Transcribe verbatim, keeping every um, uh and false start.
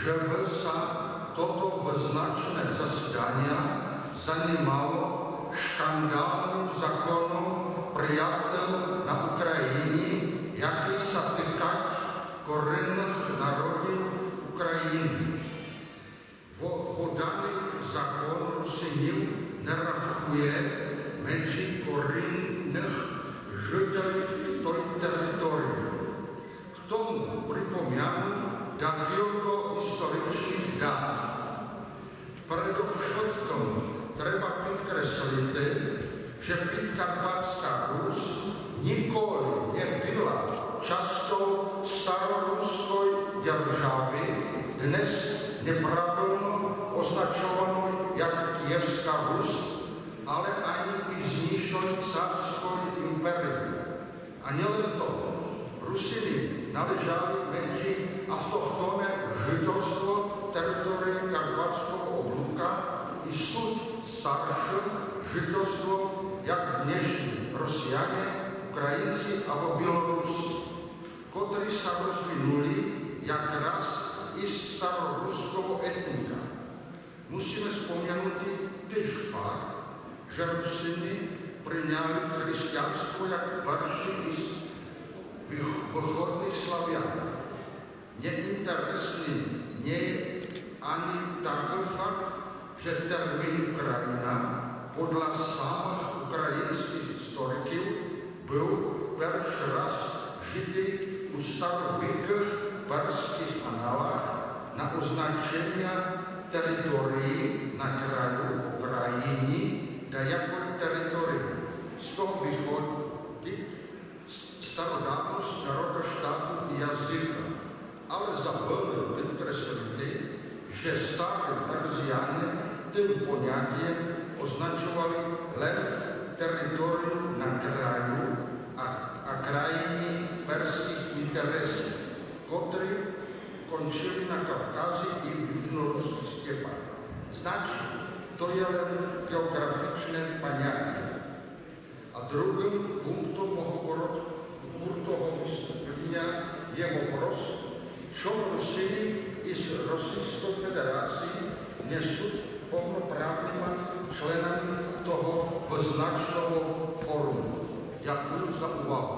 же бы ся тото вызначне засіданя занімало шкандалным законом, приятым на Україні, якый ся тыкать корінных народів Україны. Во-, поданый закон Русинів не рахує меджі корінных жителів той території. К тому припомяну декілько історичных дат. Передовшыткым треба підкреслити, же Підкарпатська Русь ніколи не была частков староруськой державы, днес неправилно означованой як Київська Русь, але ані пізнішой царськой імперії. А нєлем то, Русины належали меджі автохтонне жительство території Карпатського облука і сут старшым жительством, як днешні Росіяне, Українці або Білорусы, котрі ся розвинули якраз из староруського етніка. Мусиме спомянути тіж факт, же Русины прийняли християнство як перші из вых-, выходных славян. Неінтересным не є ані такый факт, же термін Україна подля самых україньскых істориків был першый раз вжитый у старовікых перськых аналах на означеня території на краю України, даякой території. З того выходить с-, стародавность народа, штату і языка. Але забыли підкреслити, же старі Персяне тым понятім означовали лем територію на краю, а, а країні перськых інтересів, котрі кончили на Кавказі і в южноруськых степах. Значить, то є лем геоґрафічне понятя. А другым пунктом мого корот-, куртого выступліня є вопрос, чом Русины из Російской Федерації не сут повноправныма членами того вызначного форуму. Дякую за увагу.